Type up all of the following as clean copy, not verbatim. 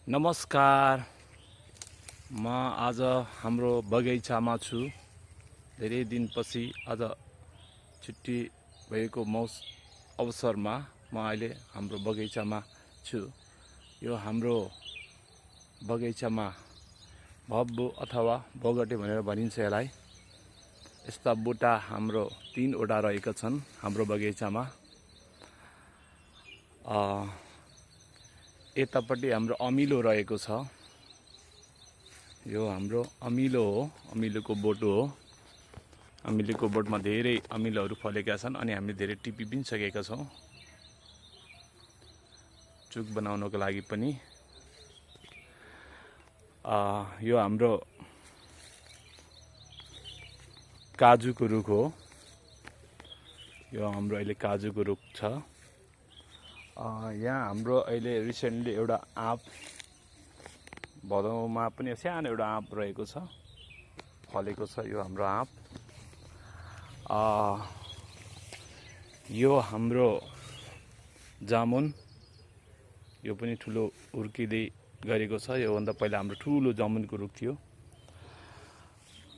नमस्कार। म आज हाम्रो बगैँचामा छु। धेरै दिनपछि आज छुट्टी भएको अवसरमा म अहिले हाम्रो बगैँचामा छु। यो हाम्रो बगैँचामा भब्बु अथवा भोगटे भनेर भनिन्छ यसलाई। यस्ता बुटा हाम्रो 3 वटा रहेका छन् हाम्रो बगैँचामा। यतापट्टि हाम्रो अमिलो रहेको छ। यो हाम्रो अमिलो हो, अमिलोको बोटो हो। अमिलोको बोटमा धेरै अमिलोहरू फलेका छन् अनि हामीले धेरै टिपी पनि सकेका छौँ चुक बनाउनको लागि पनि। यो हाम्रो काजुको रुख हो। यो हाम्रो अहिले काजुको रुख छ। यहाँ हाम्रो अहिले रिसेन्टली एउटा आँप, भदौमा पनि सानो एउटा आँप रहेको छ, फलेको छ यो हाम्रो आँप। यो हाम्रो जामुन, यो पनि ठुलो हुर्किँदै गरेको छ। योभन्दा पहिला हाम्रो ठुलो जामुनको रुख थियो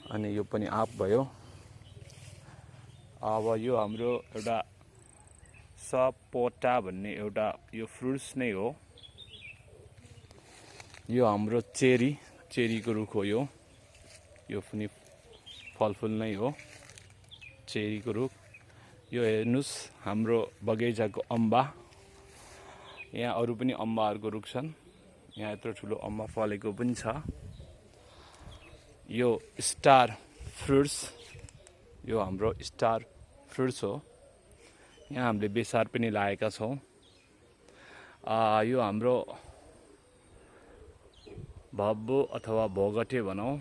अनि यो पनि आँप भयो। अब यो हाम्रो एउटा सपोटा भन्ने एउटा यो फ्रुट्स नै हो। यो हाम्रो चेरीको रुख हो। यो पनि फलफुल नै हो, चेरीको रुख। यो हेर्नुस् हाम्रो बगैँचाको अम्बा। यहाँ अरू पनि अम्बाहरूको रुख छन्। यहाँ यत्रो ठुलो अम्बा फलेको पनि छ। यो स्टार फ्रुट्स, यो हाम्रो स्टार फ्रुट्स हो। यहाँ हामीले बेसार पनि लगाएका छौँ। यो हाम्रो भब्बो अथवा भोगटे भनौँ,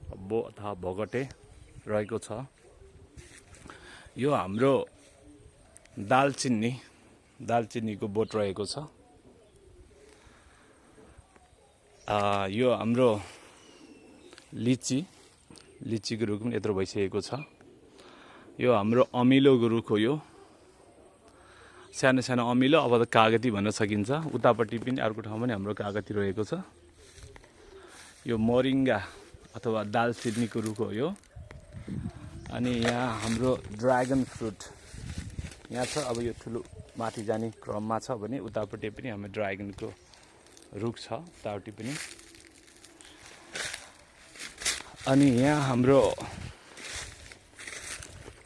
भब्बो अथवा भोगटे रहेको छ। यो हाम्रो दालचिनीको बोट रहेको छ। यो हाम्रो लिचीको रुख पनि यत्रो भइसकेको छ। यो हाम्रो अमिलोको रुख हो। यो सानो सानो अमिलो, अब त कागती भन्न सकिन्छ। उतापट्टि पनि अर्को ठाउँमा पनि हाम्रो कागती रहेको छ। यो मोरिङ्गा अथवा दालचिनीको रुख हो यो। अनि यहाँ हाम्रो ड्र्यागन फ्रुट यहाँ छ। अब यो ठुलो माथि जाने क्रममा छ भने उतापट्टि पनि हाम्रो ड्र्यागनको रुख छ, उतापट्टि पनि। अनि यहाँ हाम्रो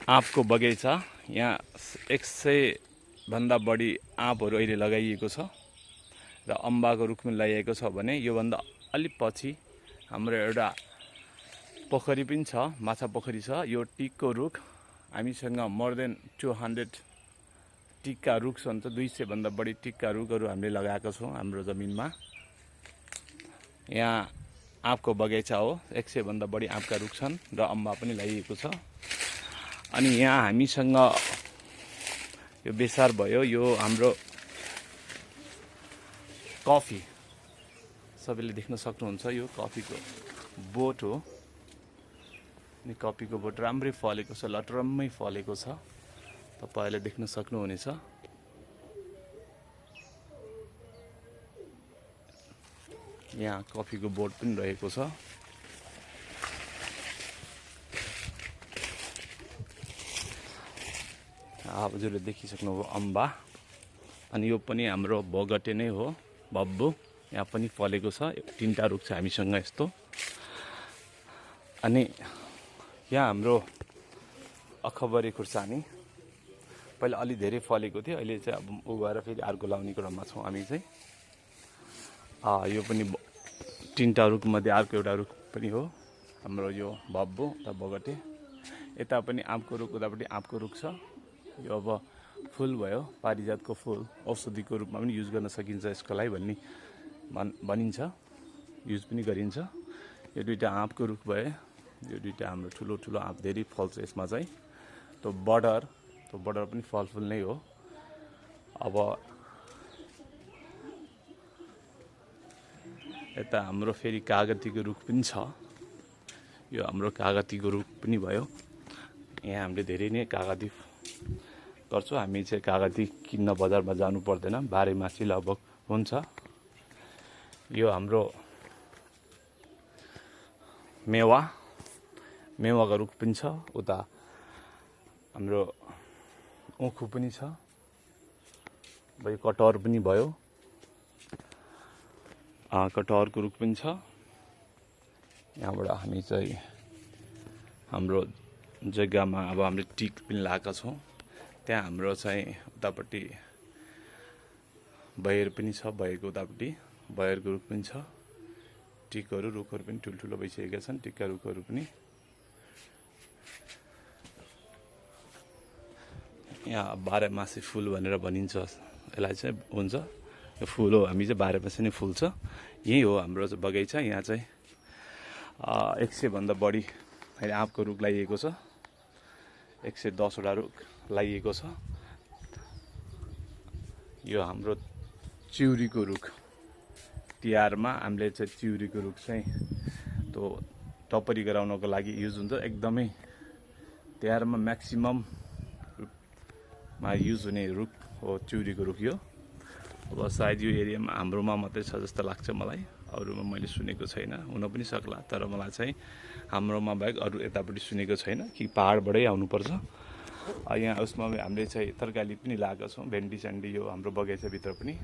आँपको बगैँचा। यहाँ 100 भन्दा बढी आँपहरू अहिले लगाइएको छ र अम्बाको रुख पनि लगाइएको छ भने योभन्दा अलि पछि हाम्रो एउटा पोखरी पनि छ, माछा पोखरी छ। यो टिकको रुख हामीसँग मोर देन 200 टिकका रुख छन्। 200 भन्दा बढी टिकका रुखहरू हामीले लगाएका छौँ हाम्रो जमिनमा। यहाँ आँपको बगैँचा हो। 100 भन्दा बढी आँपका रुख छन् र अम्बा पनि लगाइएको छ। अनि यहाँ हामीसँग यो बेसार भयो। यो हाम्रो कफी, सबैले देख्न सक्नुहुन्छ, यो कफीको बोट हो। अनि कफीको बोट राम्रै फलेको छ, लटरम्मै फलेको छ। तपाईँहरूले देख्न सक्नुहुनेछ। यहाँ कफीको बोट पनि रहेको छ। हजुरले देखिसक्नुभयो अम्बा। अनि यो पनि हाम्रो भोगटे नै हो, भब्बु। यहाँ पनि फलेको छ। 3टा रुख छ हामीसँग यस्तो। अनि यहाँ हाम्रो अखबारी खुर्सानी पहिला अलि धेरै फलेको थियो, अहिले चाहिँ अब उगाएर फेरि अर्को लाउने क्रममा छौँ हामी चाहिँ। यो पनि 3टा रुखमध्ये अर्को एउटा रुख पनि हो हाम्रो यो भब्बु र भोगटे। यता पनि आँपको रुख, उतापट्टि आँपको रुख छ। यो अब फुल भयो, पारिजातको फुल औषधिको रूपमा पनि युज गर्न सकिन्छ यसको लागि भनिन्छ, युज पनि गरिन्छ। यो 2टा आँपको रुख भयो। यो 2टा हाम्रो ठुलो आँप धेरै फल्छ यसमा चाहिँ। त्यो बर्डर पनि फलफुल नै हो। अब यता हाम्रो फेरि कागतीको रुख पनि छ। यो हाम्रो कागतीको रुख पनि भयो। यहाँ हामीले धेरै नै कागती गर्छौँ। हामी चाहिँ कागती किन्न बजारमा जानु पर्दैन, बाह्रैमासी लगभग हुन्छ। यो हाम्रो मेवाको रुख पनि छ। उता हाम्रो उखु पनि छ, भयो कटहर पनि भयो, कटहरको रुख पनि छ। यहाँबाट हामी चाहिँ हाम्रो जग्गामा अब हामीले टिक पनि लगाएका छौँ। त्यहाँ हाम्रो चाहिँ उतापट्टि बयर पनि छ, बयरको उतापट्टि बयरको रुख पनि छ। टिकहरू रुखहरू पनि ठुल्ठुलो भइसकेका छन्, टिकका रुखहरू पनि। यहाँ 12 मासे फुल भनेर भनिन्छ यसलाई चाहिँ, हुन्छ। यो फुल हो, हामी चाहिँ 12 मासे नै फुल्छ। यही हो हाम्रो बगैँचा। यहाँ चाहिँ 100 भन्दा बढी अहिले आँपको रुख लगाइएको छ। 110 वटा रुख लगाइएको छ। यो हाम्रो चिउरीको रुख, तिहारमा हामीले चाहिँ चिउरीको रुख चाहिँ त्यो टपरी गराउनको लागि युज हुन्छ। एकदमै तिहारमा म्याक्सिमममा युज हुने रुख हो चिउरीको रुख यो। अब सायद यो एरियामा हाम्रोमा मात्रै छ जस्तो लाग्छ मलाई, अरूमा मैले सुनेको छैन, हुन पनि सक्ला। तर मलाई चाहिँ हाम्रोमा बाहेक अरू यतापट्टि सुनेको छैन कि पहाडबाटै आउनुपर्छ। यहाँ उसमा हामीले चाहिँ तरकारी पनि लगाएका छौँ, भेन्डी सेन्डी यो हाम्रो बगैँचाभित्र पनि।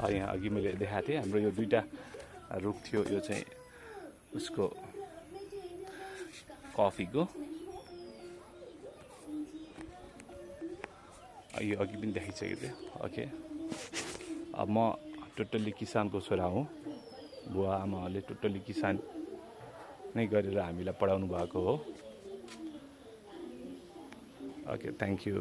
यहाँ अघि मैले देखाएको थिएँ हाम्रो यो 2टा रुख थियो, यो चाहिँ उसको कफीको, यो अघि पनि देखाइसकेको थिएँ। ओके, अब म टोटल्ली किसानको छोरा हुँ। बुवा आमाहरूले टोटल्ली किसान नै गरेर हामीलाई पढाउनु भएको हो। Okay, thank you.